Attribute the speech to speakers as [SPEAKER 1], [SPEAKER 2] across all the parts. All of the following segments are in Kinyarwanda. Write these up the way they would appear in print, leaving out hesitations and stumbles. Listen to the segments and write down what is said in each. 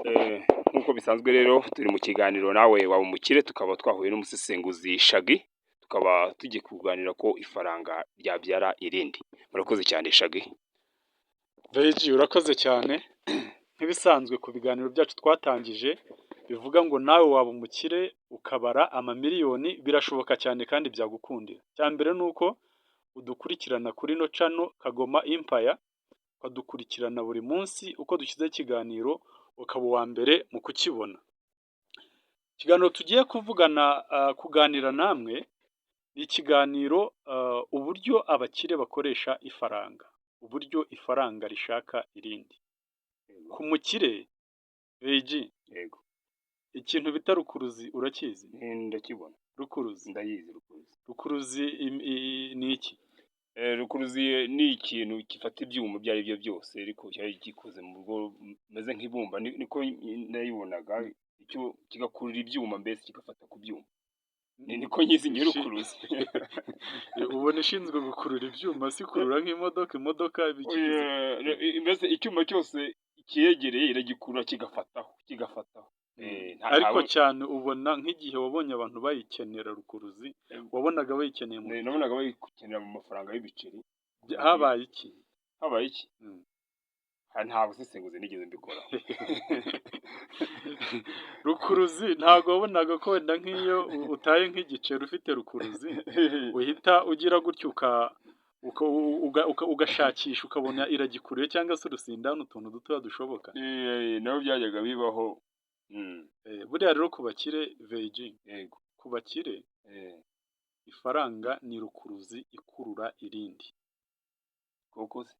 [SPEAKER 1] Nk'uko bisanzwe rero, turi mu kiganiro Nawe Waba Umukire, tukaba twahuye n'umusesenguzi Shagi, tukaba tugiye kuganira ko ifaranga ryabyara irindi. Murakoze cyane, Shagi.
[SPEAKER 2] Veji, urakoze cyane. Nk'ibisanzwe ku biganiro byacu twatangije bivuga ngo nawe waba umukire ukabara amamiliyoni, birashoboka cyane kandi byagukundira. Icya mbere ni uko udukurikirana kuri ino channel Kagoma Empire, ukadukurikirana buri munsi uko dushyizeho ikiganiro, ukaba uwa mbere mu kukibona. Ikiganiro tugiye kuvugana, kuganira namwe, ni ikiganiro uburyo abakire bakoresha ifaranga, uburyo ifaranga rishaka irindi. Ku mukire, Veji,
[SPEAKER 1] Yego.
[SPEAKER 2] ikintu bita rukuruzi urakizi?
[SPEAKER 1] Ndakibona.
[SPEAKER 2] Rukuruzi.
[SPEAKER 1] Ndayizi rukuruzi.
[SPEAKER 2] Rukuruzi ni iki?
[SPEAKER 1] Rukuruzi ni ikintu gifata ibyuma ibyo ari byo byose, ariko cyari gikoze mu buryo bumeze nk'ibumba, niko nayibonaga, icyo kigakurura ibyuma, mbese kigafata ku byuma. Niko nyizi njye rukuruzi.
[SPEAKER 2] Ubona ishinzwe gukurura ibyuma, si ikurura nk'imodoka? Imodoka iba ikigize
[SPEAKER 1] Mbese icyuma cyose kiyegereye iragikurura, kigafataho, kigafataho.
[SPEAKER 2] Ariko cyane ubona nk'igihe wabonye abantu bayikenera rukuruzi, wabonaga bayikeneye mu
[SPEAKER 1] Nabonaga bayikenera mu mafaranga y'ibiceri.
[SPEAKER 2] Habaye iki?
[SPEAKER 1] Habaye iki? Nta busesenguzi nigeze mbikora.
[SPEAKER 2] Rukuruzi ntabwo wabonaga ko wenda nk'iyo utaye nk'igiceri ufite rukuruzi, uhita ugira gutya ugashakisha ukabona iragikuruye, cyangwa se urusindano, utuntu dutoya dushoboka?
[SPEAKER 1] Nabo byajyaga bibaho.
[SPEAKER 2] Buriya rero ku bakire, Veji,
[SPEAKER 1] Yego.
[SPEAKER 2] ku bakire ifaranga ni rukuruzi ikurura irindi.
[SPEAKER 1] Koko se?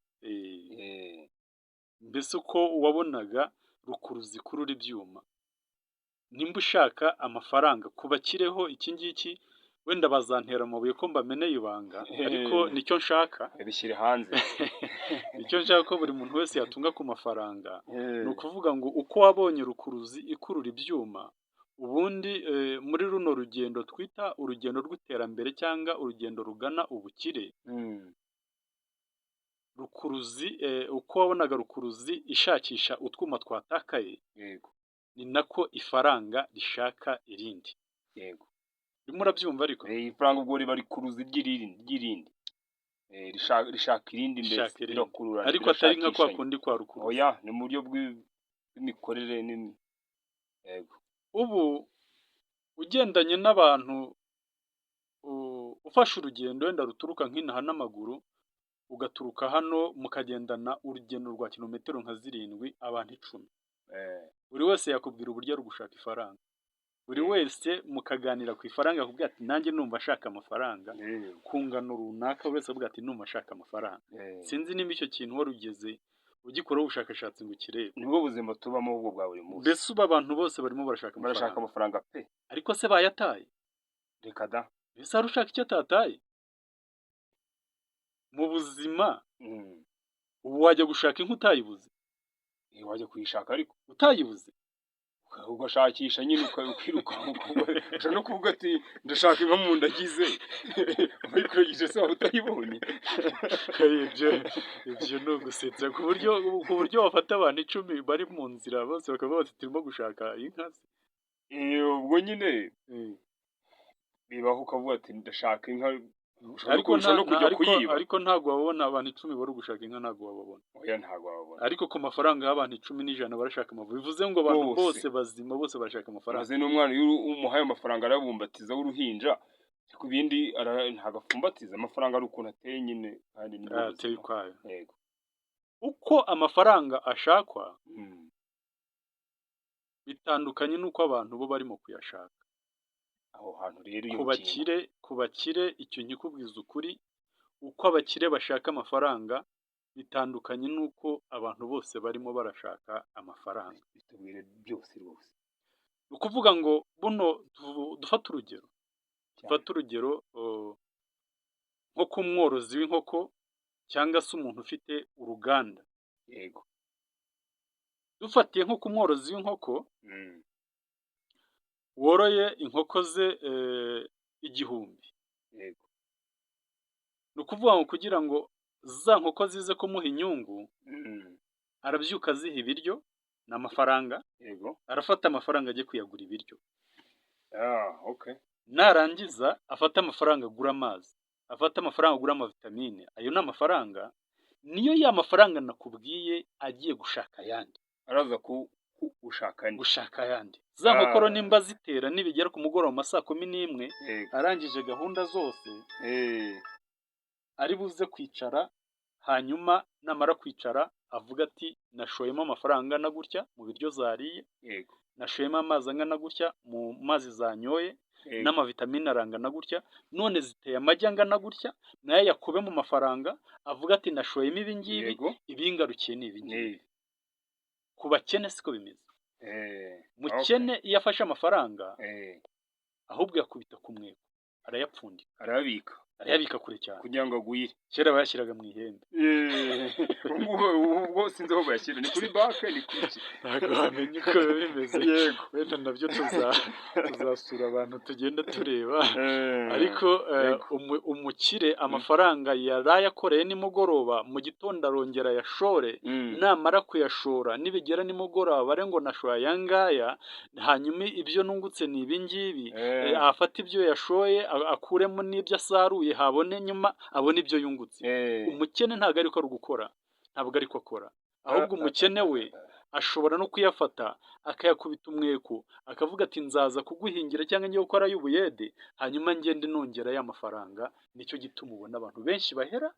[SPEAKER 2] Mbese uko wabonaga rukuruzi ikurura ibyuma, nimba ushaka amafaranga, ku bakireho iki ngiki, wenda bazantera amabuye ko mbameneye ibanga, ariko nicyo nshaka.
[SPEAKER 1] Bishyire hanze.
[SPEAKER 2] Icyo nshaka ko buri muntu wese yatunga ku mafaranga, ni ukuvuga ngo uko wabonye rukuruzi ikurura ibyuma, ubundi muri runo rugendo twita urugendo rw'iterambere cyangwa urugendo rugana ubukire, rukuruzi, uko wabonaga rukuruzi ishakisha utwuma twatakaye, ni nako ifaranga rishaka irindi. Urimo urabyumva ariko?
[SPEAKER 1] Ifaranga ubwo riba rikuruzi ry'irindi. Rishaka irindi mbese.
[SPEAKER 2] Rishaka irindi.
[SPEAKER 1] Rirakurura.
[SPEAKER 2] Ariko atari nka kwa
[SPEAKER 1] Rirashakishanya.
[SPEAKER 2] kundi kwa rukuruzi.
[SPEAKER 1] Oya, ni mu buryo bw'imikorere, yego.
[SPEAKER 2] Ubu ugendanye n'abantu, ufashe urugendo wenda ruturuka nk'inaha n'amaguru, ugaturuka hano mukagendana urugendo rwa kilometero nka 7, abantu 10, buri wese yakubwira uburyo ari gushaka ifaranga. Buri wese mukaganira ku ifaranga, akubwira ati: "Nanjye numva ashaka amafaranga ku ngano runaka." Buri wese avuga ati: "Numva ashaka amafaranga." Sinzi niba icyo kintu wari ugeze ugikoraho ubushakashatsi ngo ukirebe.
[SPEAKER 1] Nibwo buzima tubamo ubwo bwa buri munsi.
[SPEAKER 2] Mbese ubu abantu bose barimo barashaka
[SPEAKER 1] Barashaka
[SPEAKER 2] amafaranga.
[SPEAKER 1] amafaranga pe.
[SPEAKER 2] Ariko se bayataye?
[SPEAKER 1] Reka da.
[SPEAKER 2] Mbese hari ushaka icyo atataye mu buzima? Ubu wajya gushaka inka utayibuze?
[SPEAKER 1] Wajya kuyishaka ariko
[SPEAKER 2] Utayibuze.
[SPEAKER 1] ugashakisha nyine, ukirukanka, ushobora no kuvuga ati: "Ndashaka inka mu ndagize." Uyikurikije se waba utayibonye?
[SPEAKER 2] Ibyo ni ugusetsa, ku buryo wafata abantu 10 bari mu nzira bose bakavuga bati: "Turimo gushaka inka se."
[SPEAKER 1] Ubwo nyine bibaho, ukavuga ati: "Ndashaka inka." Ushobora
[SPEAKER 2] Ariko
[SPEAKER 1] ushobora no kujya kuyiba.
[SPEAKER 2] Ariko ntabwo wabona abantu 10 bari gushaka inka, ntabwo wababona.
[SPEAKER 1] Oya, ntabwo wababona.
[SPEAKER 2] Ariko ku mafaranga y'abantu 10 n'ijana barashaka amavubi, bivuze ngo abantu
[SPEAKER 1] Bose.
[SPEAKER 2] bose bazima bose barashaka amafaranga.
[SPEAKER 1] Maze n'umwana iyo umuhaye amafaranga arabumbatiza w'uruhinja, ariko ibindi ntabwo afumbatiza. Amafaranga ari ukuntu ateye nyine, kandi nibwo
[SPEAKER 2] Ateye
[SPEAKER 1] buzima.
[SPEAKER 2] ukwayo.
[SPEAKER 1] Yego.
[SPEAKER 2] Uko amafaranga ashakwa bitandukanye n'uko abantu bo barimo kuyashaka.
[SPEAKER 1] Aho hantu rero iyo
[SPEAKER 2] Ku
[SPEAKER 1] ngingo.
[SPEAKER 2] bakire, ku bakire, icyo nkikubwiza ukuri, uko abakire bashaka amafaranga bitandukanye n'uko abantu bose barimo barashaka amafaranga.
[SPEAKER 1] Bitubwire byose rwose.
[SPEAKER 2] Ni ukuvuga ngo buno dufate urugero, dufate urugero nko ku mworozi w'inkoko cyangwa se umuntu ufite uruganda. Dufatiye nko ku mworozi w'inkoko woroye inkoko ze 1000, ni ukuvuga ngo kugira ngo za nkoko zize kumuha inyungu, arabyuka aziha ibiryo. Ni amafaranga. Arafata amafaranga ajye kuyagura ibiryo.
[SPEAKER 1] Ah, okay.
[SPEAKER 2] Narangiza afate amafaranga agura amazi, afate amafaranga agura amavitamine. Ayo ni amafaranga, niyo ya mafaranga nakubwiye agiye gushaka ayandi.
[SPEAKER 1] Araza gushaka andi.
[SPEAKER 2] Gushaka ayandi. Za nkokoro nimba zitera, nibigera ku mugoroba mu ma 11:00, arangije gahunda zose, ari buze kwicara, hanyuma namara kwicara avuga ati: "Nashoyemo amafaranga angana gutya mu biryo zariye, nashoyemo amazi angana gutya mu mazi zanyoye, n'amavitamine arangana gutya, none ziteye amagi angana gutya." Nayo yakube mu mafaranga, avuga ati: "Nashoyemo ibi ngibi, ibingarukiye ni ibi ngibi." Ku bakene siko bimeze. Mukene iyo afashe amafaranga, ahubwo yakubita ku mweko, arayapfundika.
[SPEAKER 1] Arayabika.
[SPEAKER 2] Arayabika kure cyane.
[SPEAKER 1] Kugira ngo agwire.
[SPEAKER 2] Kera bayashyiraga mu ihembe.
[SPEAKER 1] Ubwo ubwo sinzi aho bayashyira, ni kuri banki, ni kuki?
[SPEAKER 2] Ntabwo wamenya uko biba bimeze. Wenda nabyo tuzasura abantu, tugenda tureba. Ariko umukire amafaranga yaraye akoreye nimugoroba, mu gitondo arongera ayashore. Namara kuyashora, nibigera nimugoroba bare ngo: "Nashoye aya ngaya, hanyuma ibyo nungutse ni ibi ngibi." Afate ibyo yashoye, akuremo n'ibyo asaruye, habone nyuma abone ibyo yungutse. Umukene ntabwo ariko ari gukora, ntabwo ariko akora. Ahubwo umukene we ashobora no kuyafata akayakubita umweko, akavuga ati: "Nzaza kuguhingira cyangwa njye gukora y'ubuyede, hanyuma ngende nongera ya mafaranga." Nicyo gituma ubona abantu benshi bahera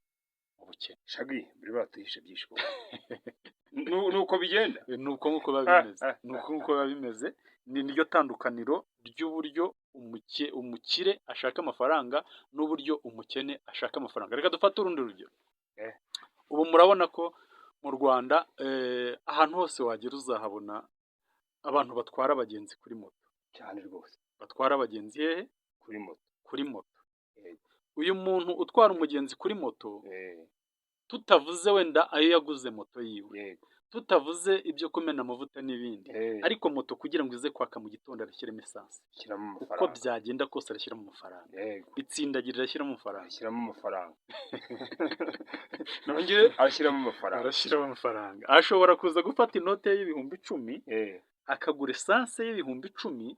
[SPEAKER 2] mu bukene.
[SPEAKER 1] Shagi, bari batuhishe byinshi koko. Nuko bigenda.
[SPEAKER 2] Ni uko nguko biba bimeze. Ni uko nguko biba bimeze. Ni niryo tandukaniro ry'uburyo umukire ashaka amafaranga n'uburyo umukene ashaka amafaranga. Reka dufate urundi rugero. Ubu murabona ko mu Rwanda, ahantu hose wagera uzahabona abantu batwara abagenzi kuri moto.
[SPEAKER 1] Cyane rwose.
[SPEAKER 2] Batwara abagenzi hehe?
[SPEAKER 1] Kuri moto.
[SPEAKER 2] Kuri moto. Uyu muntu utwara umugenzi kuri moto, tutavuze wenda ayo yaguze moto yiwe, tutavuze ibyo kumena amavuta n'ibindi, ariko moto kugira ngo ize kwaka mu gitondo, arashyiramo esanse.
[SPEAKER 1] Shyiramo
[SPEAKER 2] Uko
[SPEAKER 1] amafaranga.
[SPEAKER 2] byagenda kose arashyiramo amafaranga. Itsindagira, arashyiramo amafaranga.
[SPEAKER 1] Ashyiramo amafaranga, nongere arashyiramo amafaranga.
[SPEAKER 2] Arashyiramo amafaranga. Ashobora kuza gufata inote y'10,000, akagura esanse y'10,000,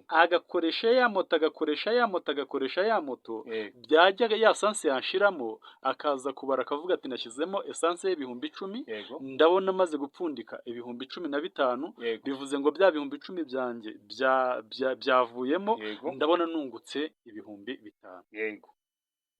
[SPEAKER 2] agakoresha ya moto, agakoresha ya moto, agakoresha ya moto. Byajya ya esanse yashiramo, akaza kubara akavuga ati: "Nashyizemo esanse y'10,000, ndabona amaze gupfundika 15,000, bivuze ngo bya 10,000 byanjye byavuyemo, ndabona nungutse 5,000."
[SPEAKER 1] Yego,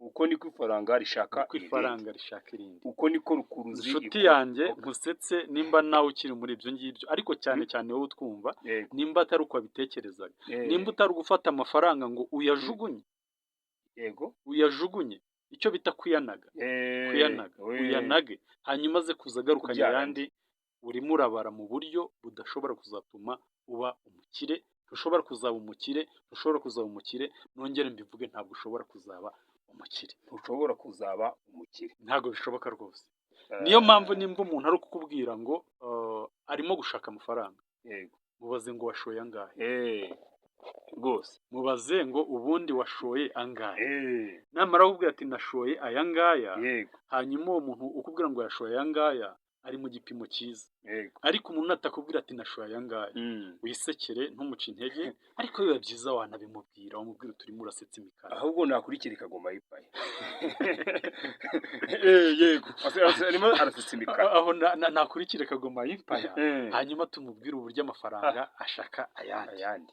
[SPEAKER 1] uko niko ifaranga rishaka
[SPEAKER 2] Uko
[SPEAKER 1] irindi.
[SPEAKER 2] ifaranga rishaka irindi.
[SPEAKER 1] Uko niko rukuruzi
[SPEAKER 2] Inshuti
[SPEAKER 1] ikora.
[SPEAKER 2] yanjye, nkusetse nimba nawe ukiri muri ibyo ngibyo, ariko cyane cyane wowe utwumva, nimba atari uko wabitekerezaga, nimba utari gufata amafaranga ngo uyajugunye, uyajugunye, icyo bita kuyanaga, kuyanaga, uyanage, hanyuma aze kuza agarukanye
[SPEAKER 1] Kubyara.
[SPEAKER 2] ayandi, urimo urabara mu buryo budashobora kuzatuma uba umukire. Ntushobora kuzaba umukire, ntushobora kuzaba umukire. Nongere mbivuge, ntabwo ushobora kuzaba umukire.
[SPEAKER 1] Ntushobora kuzaba umukire.
[SPEAKER 2] Ntabwo bishoboka rwose. Niyo mpamvu nimba umuntu ari kukubwira ngo arimo gushaka amafaranga, mubaze ngo: "Washoye angahe?"
[SPEAKER 1] Rwose.
[SPEAKER 2] Mubaze ngo: "Ubundi washoye angahe?" Namara kukubwira ati: "Nashoye aya ngaya," hanyuma uwo muntu ukubwira ngo yashoye aya ngaya ari mu gipimo cyiza. Ariko umuntu natakubwira ati: "Nashoye aya ngaya," wisekere, ntumuce intege, ariko biba byiza wanabimubwira, wamubwira uti: "Urimo urasetsa imikara."
[SPEAKER 1] Ahubwo nakurikira ikagoma yipaye. Yego, arimo arasetsa imikara.
[SPEAKER 2] Aho nakurikire Kagoma Empire, hanyuma tumubwire uburyo amafaranga ashaka ayandi.
[SPEAKER 1] Ayandi.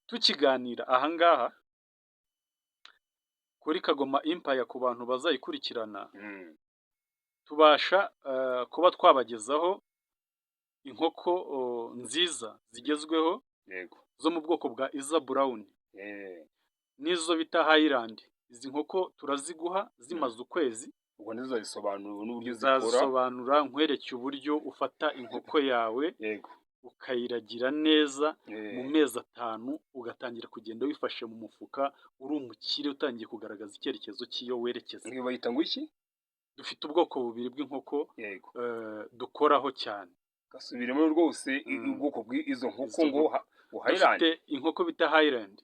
[SPEAKER 2] Tukiganira ahangaha kuri Kagoma Empire, ku bantu bazayikurikirana, tubasha kuba twabagezaho inkoko nziza zigezweho zo mu bwoko bwa Isa Brown n'izo bita Highland. Izi nkoko turaziguha zimaze ukwezi.
[SPEAKER 1] Ubwo ntizazisobanura n'uburyo zikora?
[SPEAKER 2] Nzazisobanura, nkwereke uburyo ufata inkoko yawe ukayiragira neza, mu mezi 5 ugatangira kugenda wifashe mu mufuka, uri umukire, utangiye kugaragaza icyerekezo cy'iyo werekeza.
[SPEAKER 1] Ngo bayita ngo iki?
[SPEAKER 2] Dufite ubwoko bubiri bw'inkoko dukoraho cyane.
[SPEAKER 1] Gasubiremo rwose, ubwoko bw'izo nkoko.
[SPEAKER 2] Izo
[SPEAKER 1] Ngo
[SPEAKER 2] nkoko.
[SPEAKER 1] Ngo Highland.
[SPEAKER 2] Dufite inkoko bita Highland,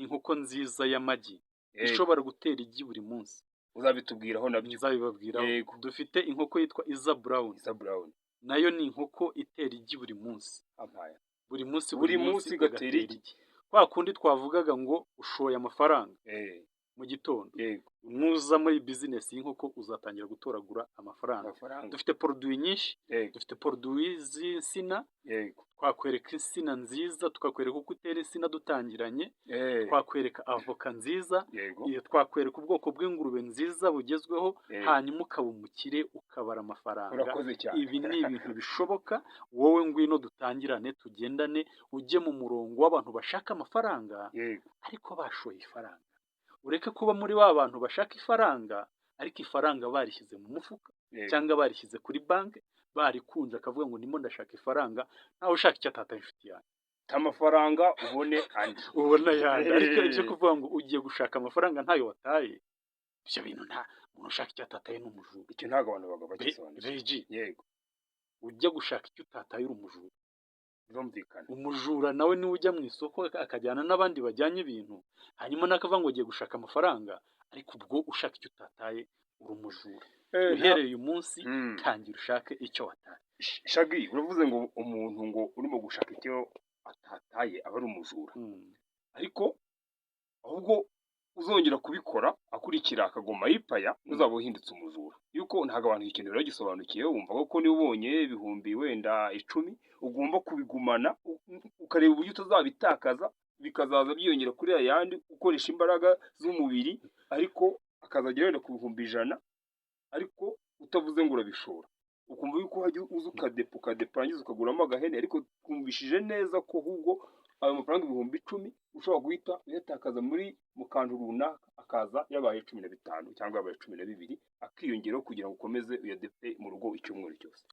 [SPEAKER 2] inkoko nziza y'amagi, ishobora gutera igi buri munsi.
[SPEAKER 1] Uzabitubwiraho nabyo.
[SPEAKER 2] Nzabibabwiraho. Dufite inkoko yitwa Isa Brown.
[SPEAKER 1] Isa Brown.
[SPEAKER 2] Nayo ni inkoko itera igi buri munsi.
[SPEAKER 1] Ampaye.
[SPEAKER 2] Buri munsi.
[SPEAKER 1] Buri munsi igatera igi.
[SPEAKER 2] Kwa kundi twavugaga ngo ushoye amafaranga mu gitondo, nuza muri business y'inkoko uzatangira gutoragura amafaranga.
[SPEAKER 1] Amafaranga.
[SPEAKER 2] Dufite produit nyinshi. Dufite produit z'insina. Twakwereka insina nziza, tukakwereka uko utera insina dutangiranye. Twakwereka avoka nziza. Iyo twakwereka ubwoko bw'ingurube nziza bugezweho. Hanyuma ukaba umukire, ukabara amafaranga.
[SPEAKER 1] Urakoze cyane.
[SPEAKER 2] Ibi ni ibintu bishoboka. Wowe ngwino dutangirane, tugendane, ujye mu murongo w'abantu bashaka amafaranga ariko bashoye ifaranga. Ureke kuba muri ba bantu bashaka ifaranga ariko ifaranga barishyize mu mufuka cyangwa barishyize kuri banki, barikunje, akavuga ngo ndimo ndashaka ifaranga. Ntawe ushaka icyo atataye, inshuti yanjye.
[SPEAKER 1] Ta amafaranga ubone andi.
[SPEAKER 2] Ubona yandi, ariko ibyo kuvuga ngo ugiye gushaka amafaranga ntayo wataye, ibyo bintu nta muntu ushaka icyo atataye, ni umujura.
[SPEAKER 1] Icyo ntabwo abantu bagomba bagisobanukirwa.
[SPEAKER 2] Regi,
[SPEAKER 1] Yego.
[SPEAKER 2] ujya gushaka icyo utataye uri umujura.
[SPEAKER 1] Birumvikana.
[SPEAKER 2] Umujura nawe niwe ujya mu isoko akajyana n'abandi bajyanye ibintu, hanyuma nakavuga ngo ugiye gushaka amafaranga, ariko ubwo ushaka icyo utataye uri umujura. Uhereye uyu munsi, tangira ushake icyo wataye.
[SPEAKER 1] Shagi, uravuze ngo umuntu ngo urimo gushaka icyo atataye aba ari umujura, ariko ahubwo uzongera kubikora akurikira akagoma yipaya, uzaba uhindutse umujura. Yuko ntabwo abantu ikintu bagisobanukiwe, wumva ko niba ubonye ibihumbi wenda 10 ugomba kubigumana, ukareba uburyo utazabitakaza, bikazaza byiyongera kuri yandi ukoresha imbaraga z'umubiri, ariko akazagera wenda ku 100,000, ariko utavuze ngo urabishora, ukumva yuko wajya uza ukadepa ukadepa, warangiza ukaguramo agahene. Ariko twumvishije neza ko ahubwo ayo mafaranga 10,000 ushobora guhita uyatakaza muri mu kantu runaka, akaza yabaye 15 cyangwa yabaye 12, akiyongeraho kugira ngo ukomeze uyadepe mu rugo icyumweru cyose.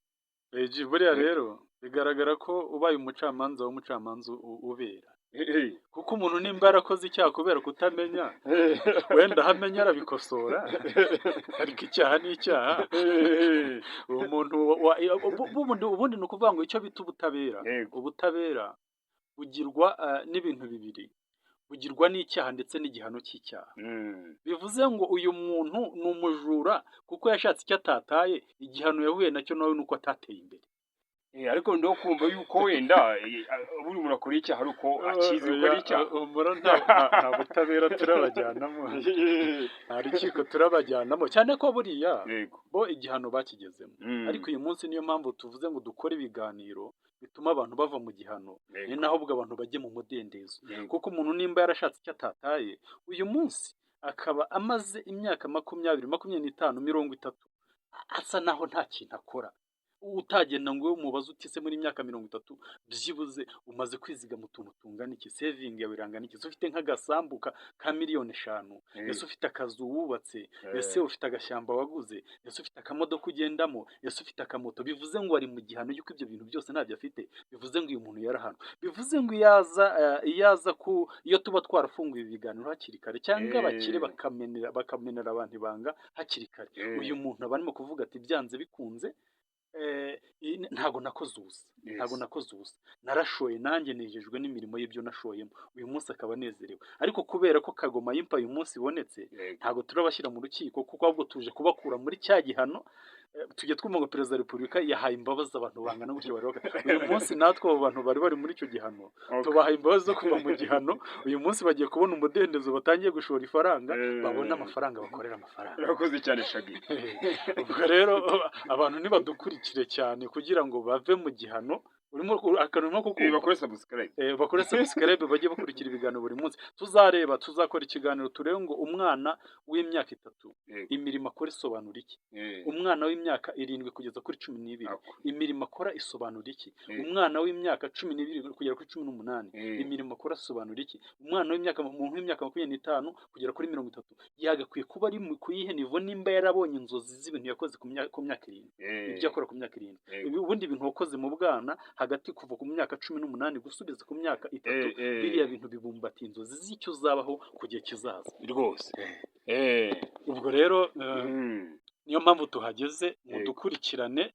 [SPEAKER 2] Regi, buriya rero bigaragara ko ubaye umucamanza w'umucamanza ubera, kuko umuntu nimba yarakoze icyaha kubera kutamenya, wenda aho amenya arabikosora, ariko icyaha ni icyaha. Uwo muntu ubundi ni ukuvuga ngo icyo bita ubutabera, ubutabera bugirwa n'ibintu bibiri: bugirwa n'icyaha ndetse n'igihano cy'icyaha. Bivuze ngo uyu muntu ni umujura kuko yashatse icyo atataye. Igihano yahuye nacyo nawe ni uko atateye imbere.
[SPEAKER 1] Ariko ndo kumva yuko wenda buri muntu akora icyaha ari uko akizi ko ari icyaha.
[SPEAKER 2] Humura, nta butabera turabajyanamo, nta rukiko turabajyanamo, cyane ko buriya bo igihano bakigezemo. Ariko uyu munsi niyo mpamvu tuvuze ngo dukore ibiganiro bituma abantu bava mu gihano, ni naho ubwo abantu bajye mu mudendezo. Kuko umuntu nimba yarashatse icyo atataye, uyu munsi akaba amaze imyaka 20, 25, 30 asa naho nta kintu akora, utagenda ngo umubaze uti: "Se muri myaka 30 byibuze umaze kwizigama utuntu tungana iki? Saving yawe irangana iki? Ese ufite nk'agasambu ka miliyoni 5? Ese ufite akazu wubatse? Ese ufite agashyamba waguze? Ese ufite akamodoka ugendamo? Ese ufite akamoto?" Bivuze ngo ari mu gihano y'uko ibyo bintu byose ntabyo afite. Bivuze ngo uyu muntu yarahanwe. Bivuze ngo iyo aza iyo aza ku iyo tuba twarafunguye ibi biganiro hakiri kare, cyangwa abakire bakamenera abantu ibanga hakiri kare, uyu muntu aba arimo kuvuga ati: "Byanze bikunze ntabwo nakoze ubusa, ntabwo nakoze ubusa, narashoye, nanjye nejejwe n'imirimo y'ibyo nashoyemo." Uyu munsi akaba anezerewe. Ariko kubera ko Kagoma y'impa uyu munsi ibonetse, ntabwo turabashyira mu rukiko, kuko ahubwo tuje kubakura muri cya gihano. Tujya twumva ngo Perezida wa Repubulika yahaye imbabazi abantu bangana gutyo bari uyu munsi natwe abo bantu bari bari muri icyo gihano, tubahaye imbabazi zo kuva mu gihano. Uyu munsi bagiye kubona umudendezo, batangiye gushora ifaranga, babone amafaranga, bakorera amafaranga.
[SPEAKER 1] Urakoze cyane, Shagi.
[SPEAKER 2] Ubwo rero abantu nibadukurikire cyane kugira ngo bave mu gihano. Urimo akantu urimo kukumva.
[SPEAKER 1] Bakore subscribe.
[SPEAKER 2] Bakore subscribe, bajye bakurikira ibiganiro buri munsi. Tuzareba, tuzakora ikiganiro turebe ngo umwana w'imyaka 3 imirimo akora isobanura iki? Umwana w'imyaka 7 kugeza kuri 12 imirimo akora isobanura iki? Umwana w'imyaka 12 kugera kuri 18 imirimo akora asobanura iki? Umwana w'imyaka, umuntu w'imyaka 25 kugera kuri 30 yagakwiye kuba ari ku yihe niveau, nimba yarabonye inzozi z'ibintu yakoze ku myaka 7, ibyo akora ku myaka 7? Ubundi ibintu wakoze mu bwana, hagati kuva ku myaka 18 gusubiza ku myaka 3, biriya bintu bibumbatiye inzozi z'icyo uzabaho ku gihe kizaza.
[SPEAKER 1] Rwose.
[SPEAKER 2] Ubwo rero niyo mpamvu tuhageze. Mudukurikirane,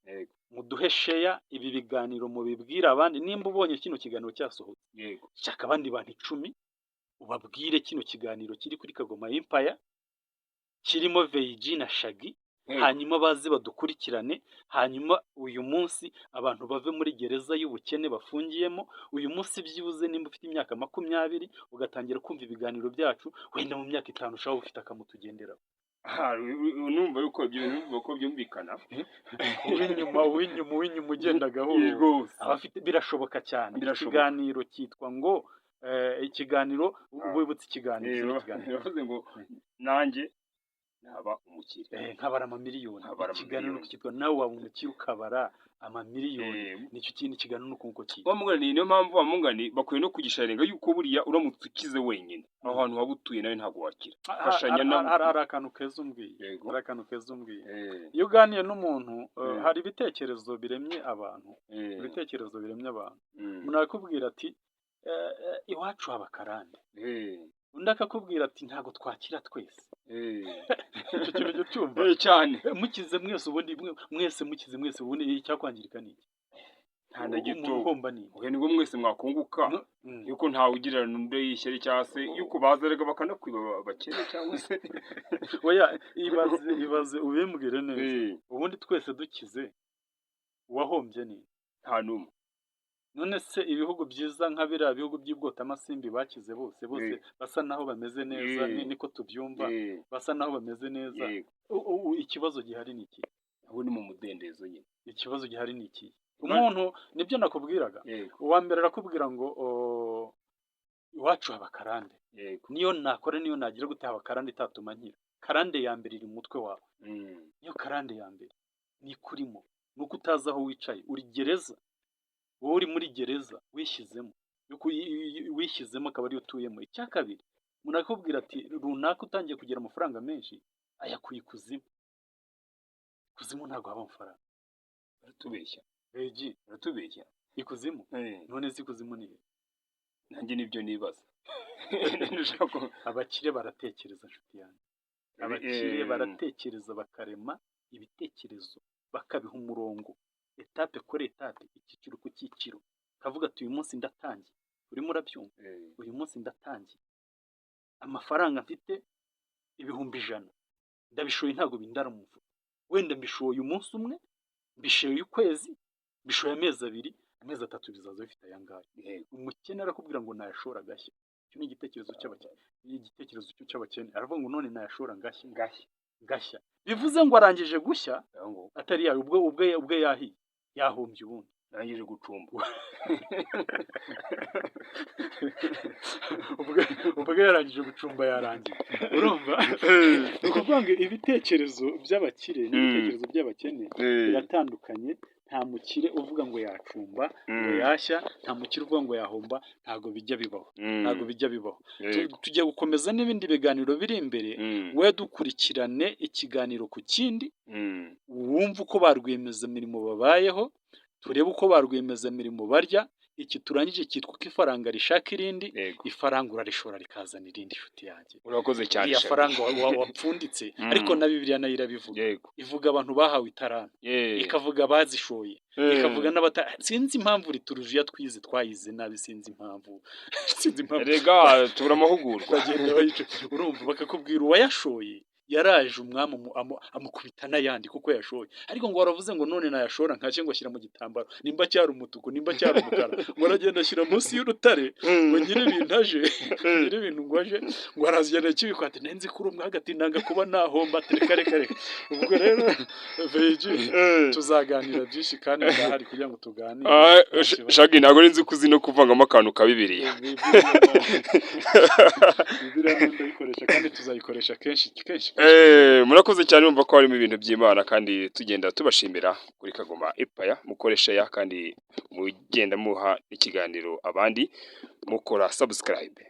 [SPEAKER 2] muduhe share ibi biganiro, mubibwire abandi. Nimba ubonye kino kiganiro cyasohotse, shaka abandi bantu 10 ubabwire kino kiganiro kiri kuri Kagoma Empire, kirimo Veiji na Shagi. Hanyuma baze badukurikirane, hanyuma uyu munsi abantu bave muri gereza y'ubukene bafungiyemo. Uyu munsi byibuze nimba ufite imyaka 20 ugatangira kumva ibiganiro byacu, wenda mu myaka 5 ushobora ufite akamutugenderaho.
[SPEAKER 1] Numva yuko ibyo bintu bivuga ko byumvikana.
[SPEAKER 2] Uw'inyuma, uw'inyuma, uw'inyuma ugenda gahoro.
[SPEAKER 1] Rwose.
[SPEAKER 2] Abafite, birashoboka cyane.
[SPEAKER 1] Birashoboka.
[SPEAKER 2] Ikiganiro cyitwa ngo ikiganiro, wibutse ikiganiro, izina ikiganiro.
[SPEAKER 1] Yavuze ngo nanjye naba umukire.
[SPEAKER 2] Nkabara amamiliyoni.
[SPEAKER 1] Nkabara
[SPEAKER 2] Ikiganiro
[SPEAKER 1] amamiliyoni.
[SPEAKER 2] cyitwa "Nawe waba umukire ukabara amamiliyoni". Nicyo kintu, ikiganiro nuko nguko cyitwa.
[SPEAKER 1] Wa mugani, niyo mpamvu wa mugani bakwiye no kugisharinga yuko buriya uramutse ukize wenyine aho hantu waba utuye nawe ntabwo wakira. Fashanyo.
[SPEAKER 2] Hari akantu keza umbwiye.
[SPEAKER 1] Yego.
[SPEAKER 2] Hari akantu keza umbwiye. Iyo uganiye n'umuntu, hari ibitekerezo biremye abantu. Ibitekerezo biremye abantu. Umuntu arakubwira ati "Iwacu haba karande." Undi akakubwira ati "Ntabwo twakira twese." Icyo kintu ujya ucyumva?
[SPEAKER 1] Cyane.
[SPEAKER 2] Mukize mwese, ubundi mwese mukize mwese, ubundi icyakwangirika ni iki?
[SPEAKER 1] Nta na gito.
[SPEAKER 2] Umuntu uhomba ni iki?
[SPEAKER 1] Oya, nibwo mwese mwakunguka. Yuko ntawe ugirana undi ishyari, cyangwa se yuko baza rega bakanakwiba abakene cyangwa se.
[SPEAKER 2] Oya, ibaze, ibaze, ubimbwire neza. Ubundi twese dukize, uwahombye ni?
[SPEAKER 1] Nta n'umwe.
[SPEAKER 2] None se ibihugu byiza nka biriya bihugu by'ibwotamasimbi bakize bose bose, basa naho bameze neza, niko tubyumva, basa naho bameze neza. Ikibazo gihari ni iki?
[SPEAKER 1] Aho ni mu mudendezo nyine.
[SPEAKER 2] Ikibazo gihari ni iki? Umuntu, nibyo nakubwiraga, uwa mbere arakubwira ngo "Iwacu haba karande." Niyo nakora, niyo nagira gute, haba karande itatuma nkira. Karande ya mbere iri mu mutwe wawe. Niyo karande ya mbere nikurimo, ni uko utazi aho wicaye. Uri gereza wowe, uri muri gereza wishyizemo, yuko wishyizemo akaba ariyo utuyemo. Icya kabiri, umuntu arakubwira ati "Runaka utangiye kugira amafaranga menshi ayakuye ikuzimu." Ikuzimu ntabwo haba amafaranga.
[SPEAKER 1] Baratubeshya.
[SPEAKER 2] Regi.
[SPEAKER 1] Baratubeshya.
[SPEAKER 2] Ikuzimu? None se ikuzimu ni he?
[SPEAKER 1] Nanjye nibyo nibaza. Ndashaka
[SPEAKER 2] Abakire baratekereza, nshuti yanjye. Abakire baratekereza, bakarema ibitekerezo, bakabiha umurongo, étape kuri étape, icyiciro ku cyiciro. Kavuga ati "Uyu munsi ndatangiye." Urimo urabyumva? "Uyu munsi ndatangiye, amafaranga mfite 100,000 ndabishoye, ntabwo bindara mu mufuka. Wenda mbishoye umunsi umwe, mbishoye ukwezi, mbishoye amezi 2, amezi 3, bizaza bifite aya ngaya." Umukene arakubwira ngo "Nayashora agashya." Icyo ni igitekerezo cy'abakene, ni igitekerezo cy'abakene. Aravuga ngo "None nayashora ngashya."
[SPEAKER 1] Ngashya.
[SPEAKER 2] Ngashya bivuze ngo arangije gushya.
[SPEAKER 1] Ngo
[SPEAKER 2] atari yawe, ubwo ubwe yahiye, yahombye ubundi.
[SPEAKER 1] Arangije gucumba.
[SPEAKER 2] Ubwe yarangije gucumba, yarangiye. Urumva, ni ukuvuga ngo ibitekerezo by'abakire n'ibitekerezo by'abakene biratandukanye. Nta mukire uvuga ngo yacumba, ngo yashya. Nta mukire uvuga ngo yahomba. Ntabwo bijya bibaho, ntabwo bijya bibaho. Tugiye gukomeza n'ibindi biganiro biri imbere. We dukurikirane ikiganiro ku kindi, wumve uko ba rwiyemezamirimo babayeho, turebe uko ba rwiyemezamirimo barya. Iki turangije cyitwa uko ifaranga rishaka irindi. Ifaranga urarishora rikazana irindi, inshuti yanjye.
[SPEAKER 1] Urakoze cyane.
[SPEAKER 2] Iriya
[SPEAKER 1] Shami.
[SPEAKER 2] faranga wapfunditse. Ariko na Bibiliya nayo irabivuga. Ivuga abantu bahawe itaranto, ikavuga abazishoye, ikavuga n'abata. Sinzi impamvu liturujiya twize twayize nabi, sinzi impamvu, sinzi impamvu.
[SPEAKER 1] Rega tubura amahugurwa.
[SPEAKER 2] Bagenda bayica. Urumva, bakakubwira uwayashoye yaraje, umwami amukubita n'ayandi kuko yashoye. Ariko ngo waravuze ngo "None nayashora nkashye", ngo ashyira mu gitambaro, nimba cyari umutuku, nimba cyari umukara, ngo aragenda ashyira munsi y'urutare, ngo nyiri ibintu aje, nyiri ibintu ngo aje, ngo arazigenda akibikwa, ati "Nenzi kuri umwe hagati, nanga kuba nahomba", ati "Reka, reka, reka." Ubwo rero VG, tuzaganira byinshi kandi ndahari kugira ngo tuganire.
[SPEAKER 1] Ah,
[SPEAKER 2] Nta kibazo.
[SPEAKER 1] Shagi, ntabwo nzi ko uzi no kuvangamo akantu ka Bibiliya.
[SPEAKER 2] Bibiliya ndayikoresha kandi tuzayikoresha kenshi kenshi.
[SPEAKER 1] Murakoze cyane. Urumva ko harimo ibintu by'Imana kandi tugenda tubashimira kuri Kagoma Ipaya. Mukoresha ya kandi mugenda muha ikiganiro abandi, mukora subscribe.